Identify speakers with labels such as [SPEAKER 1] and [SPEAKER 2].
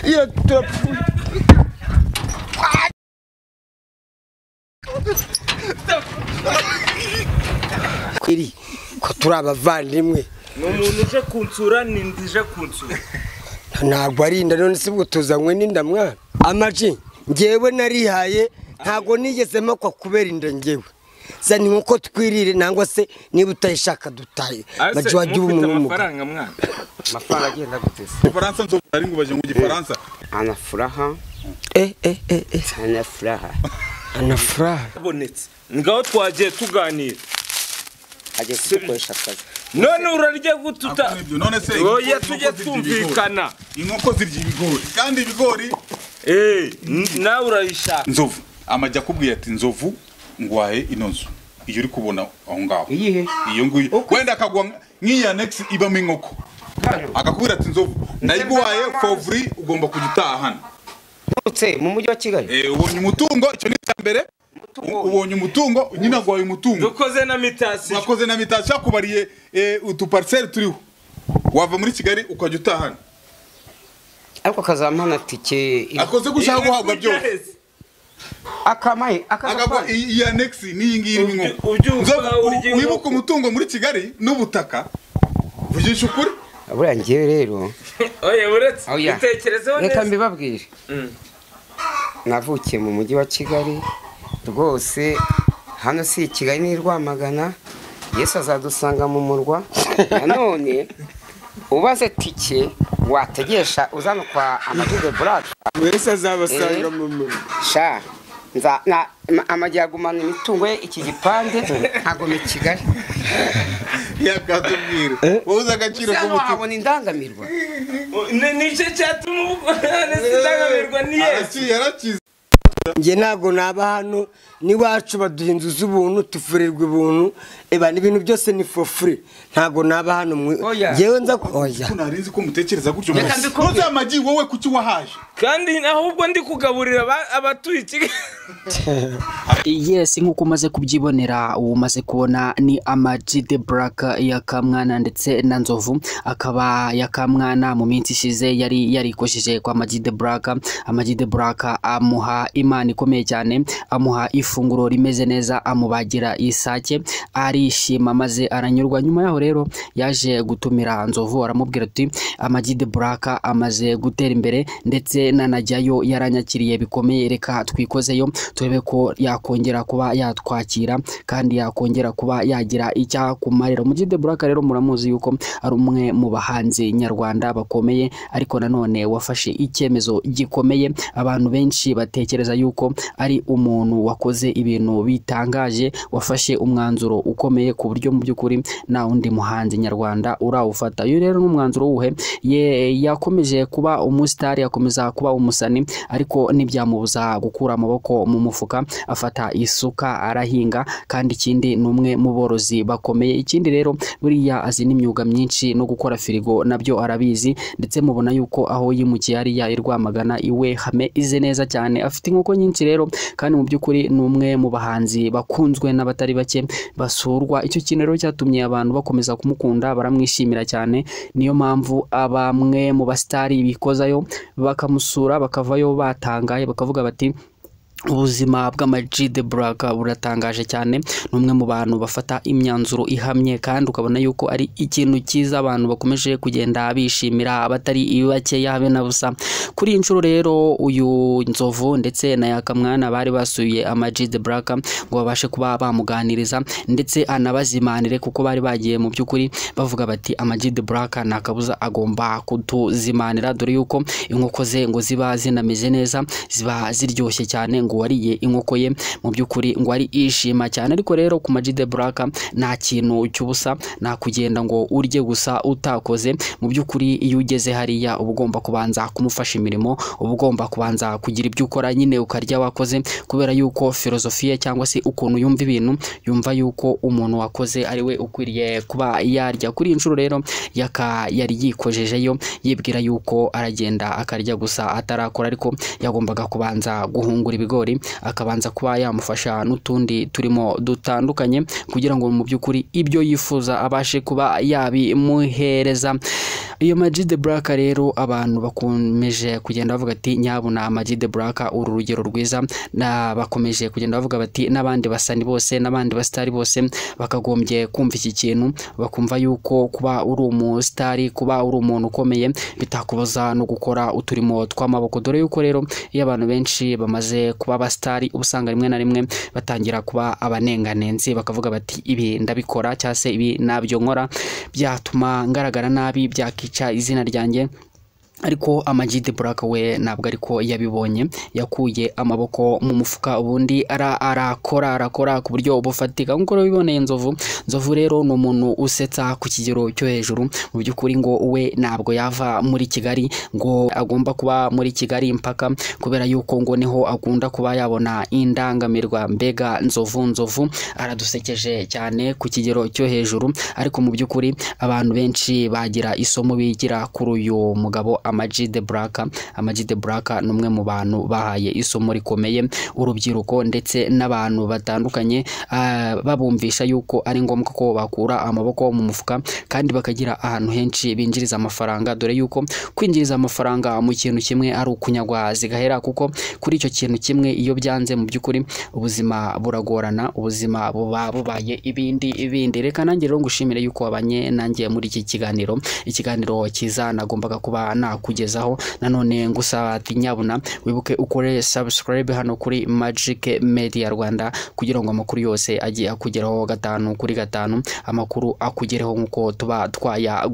[SPEAKER 1] Iyo turapfuye. Kwiri ko turi abavandimwe.
[SPEAKER 2] Ni umuntu uje kunsura, ni ije kunsura.
[SPEAKER 1] Ntabwo ari inda, none si bwo tuzanywe n'inda mwana. Amaji ngewe narihaye, ntabwo nigeze makwa kubera inda ngewe. Zani nkuko twirire, nangwa se niba utayishaka dutaye. Maji wagiye umuntu
[SPEAKER 2] amafaranga mwana.
[SPEAKER 3] Amafaranga agenda gutese.
[SPEAKER 4] Ifaransa nzo ari ngo baje mu Gifaransa.
[SPEAKER 3] Ana furaha. Ana furaha.
[SPEAKER 1] Ana furaha.
[SPEAKER 2] Abonetse. Ngaho twagiye tuganira.
[SPEAKER 3] Aje kukoresha akazi.
[SPEAKER 2] None urarya gututa.
[SPEAKER 4] None se
[SPEAKER 2] oya tujye tumvikana.
[SPEAKER 4] Inkoko zirya ibigori kandi ibigori
[SPEAKER 2] nawe urayishaka.
[SPEAKER 4] Nzovu amajya akubwiye ati Nzovu ngwahe ino nzu iyo uri kubona aho ngaho.
[SPEAKER 3] Iyihe?
[SPEAKER 4] Iyo nguyu wenda akagwa nk'iya next ibamo inkoko. Akakubwira ati Nzovu ndayiguhaye for free, ugomba kujya utaha hano.
[SPEAKER 3] Utse mu mujyi wa Kigali.
[SPEAKER 4] Ubonye umutungo, icyo ni cyambere. Ubonye umutungo, nyina gwaye umutungo.
[SPEAKER 2] Dukoze na mitasi.
[SPEAKER 4] Wakoze na mitasi yakubariye utu parcelle turiho. Wava muri Kigali ukajya utaha hano.
[SPEAKER 3] Ariko kazampana tike.
[SPEAKER 4] Akoze gushaka guhabwa byose.
[SPEAKER 3] Akamaye akagwa
[SPEAKER 4] iya next ni ngiyi irimo inkoko. Wibuka umutungo muri Kigali n'ubutaka. Vugisha ukuri.
[SPEAKER 3] Buriya ngewe rero.
[SPEAKER 2] Oya uretse bitekerezeho neza.
[SPEAKER 3] Reka mbibabwire. Navukiye mu mujyi wa Kigali. Rwose hano si Kigali ni Rwamagana. Yesu azadusanga mu murwa. Nanone ubaze tike wategesha uzana kwa Amag The Black.
[SPEAKER 1] Wese azabasanga mu murwa.
[SPEAKER 3] Sha nza na amajyagumana imitungo ye iki gipande agome Kigali.
[SPEAKER 4] Yakatubwira. Wowe agaciro
[SPEAKER 3] k'umutungo. Abona indangamirwa.
[SPEAKER 2] Nicyo cyatuma indangamirwa ni Yesu.
[SPEAKER 4] Yarakize.
[SPEAKER 1] Nge ntabwo naba hano niwacu baduha inzu z'ubuntu tufurirwa ubuntu, eba n'ibintu byose ni for free. Ntabwo naba hano ngewe nza oya.
[SPEAKER 4] Nari ko mutekereza gutyo. Ntuzi amagi wowe kuki wahaje.
[SPEAKER 2] Kandi ahubwo ndi kugaburira abatuye Kigali.
[SPEAKER 5] Yes, nkuko umaze kubyibonera umaze kubona ni Amag The Black ya Kamwana ndetse na Nzovu. Akaba ya Kamwana mu minsi ishize yari yarikosheje kwa Amag The Black. Amag The Black amuha imana ikomeye cyane, amuha ifunguro rimeze neza, amubagira isake, arishima maze aranyurwa. Nyuma yaho rero yaje gutumira Nzovu aramubwira ati Amag The Black amaze gutera imbere ndetse nanajyayo yaranyakiriye bikomeye, reka twikozeyo turebe ko yakongera kuba yatwakira kandi yakongera kuba yagira icyakumarira. Amag The Black rero muramuzi yuko ari umwe mu bahanzi nyarwanda bakomeye, ariko nanone wafashe icyemezo gikomeye. Abantu benshi batekereza yuko ari umuntu wakoze ibintu bitangaje, wafashe umwanzuro ukomeye ku buryo mu by'ukuri nta wundi muhanzi nyarwanda urawufata. Uyu rero n'umwanzuro wuhe? Yakomeje kuba umusitari, yakomeza kuba umusani, ariko ntibyamubuza gukura amaboko mu mufuka, afata isuka arahinga. Kandi ikindi ni umwe mu borozi bakomeye. Ikindi rero buriya azi n'imyuga myinshi no gukora firigo nabyo arabizi, ndetse mubona yuko aho yimukiye ari ya Rwamagana iwe hame ize neza cyane, afite inkoko nyinshi rero. Kandi mu by'ukuri ni umwe mu bahanzi bakunzwe n'abatari bake basurwa. Icyo kintu rero cyatumye abantu bakomeza kumukunda, baramwishimira cyane. Niyo mpamvu abamwe mu basitari bikozayo bakamusura bakavayo batangaye, bakavuga bati ubuzima bw'Amag The Black buratangaje cyane. Ni umwe mu bantu bafata imyanzuro ihamye kandi ukabona yuko ari ikintu cyiza abantu bakomeje kugenda bishimira, abatari bakeya habe na busa. Kuri iyi nshuro rero uyu Nzovu ndetse na Yakamwana bari basuye Amag The Black ngo babashe kuba bamuganiriza ndetse anabazimanire, kuko bari bagiye mu by'ukuri bavuga bati Amag The Black nta kabuza agomba kutuzimanira, dore yuko inkoko ze ngo ziba zinameze neza, ziba ziryoshye cyane, ngo wariye inkoko ye mu by'ukuri ngo ari ishima cyane. Ariko rero ku Amag The Black nta kintu cy'ubusa, nta kugenda ngo urye gusa utakoze. Mu by'ukuri iyo ugeze hariya uba ugomba kubanza kumufasha imirimo, uba ugomba kubanza kugira ibyo ukora nyine ukarya wakoze, kubera yuko filozofiya cyangwa se ukuntu yumva ibintu, yumva yuko umuntu wakoze ari we ukwiriye kuba yarya. Kuri iyi nshuro rero yaka yari yikojejeyo yibwira yuko aragenda akarya gusa atarakora, ariko yagombaga kubanza guhungura ibigori. ibigori, akabanza kuba yamufasha n'utundi turimo dutandukanye kugira ngo mu by'ukuri ibyo yifuza abashe kuba yabimuhereza. Iyo Ama G The Black rero abantu bakomeje kugenda bavuga ati nyabuna Ama G The Black uru rugero rwiza, na bakomeje kugenda bavuga bati n'abandi basani bose n'abandi basitari bose bakagombye kumva iki kintu, bakumva yuko kuba uri umusitari, kuba uri umuntu ukomeye bitakubuza no gukora uturimo tw'amaboko. Dore yuko rero iyo abantu benshi bamaze kuba abasitari uba usanga rimwe na rimwe batangira kuba abanenganenzi, bakavuga bati ibi ndabikora cyangwa se ibi nabyo nkora byatuma ngaragara nabi, byakica izina ryanjye. Ariko Ama G The Black we ntabwo ariko yabibonye, yakuye amaboko mu mufuka ubundi arakora ku buryo bufatika. Nk'uko biboneye Nzovu rero ni umuntu usetsa ku kigero cyo hejuru. Mu by'ukuri ngo we ntabwo yava muri Kigali, ngo agomba kuba muri Kigali mpaka, kubera yuko ngo niho akunda kuba yabona indangamirwa. Mbega Nzovu aradusekeje cyane ku kigero cyo hejuru, ariko mu by'ukuri abantu benshi bagira isomo bigira kuri uyu mugabo Ama G The Black. Ama G The Black ni umwe mu bantu bahaye isomo rikomeye urubyiruko ndetse n'abantu batandukanye, babumvisha yuko ari ngombwa ko bakura amaboko mu mufuka kandi bakagira ahantu henshi binjiriza amafaranga. Dore yuko kwinjiriza amafaranga mu kintu kimwe ari ukunyagwa zigahera, kuko kuri icyo kintu kimwe iyo byanze mu by'ukuri ubuzima buragorana, ubuzima buba bubaye ibindi. Reka nanjye rero ngushimire yuko wabanye nanjye muri iki kiganiro, ikiganiro cyiza nagombaga kuba nakugezaho. Nanone ngusaba ati nyabuna wibuke ukore subscribe hano kuri Magic Media Rwanda kugira ngo amakuru yose agiye akugeraho 5 kuri 5, amakuru akugereho nkuko tuba twaya.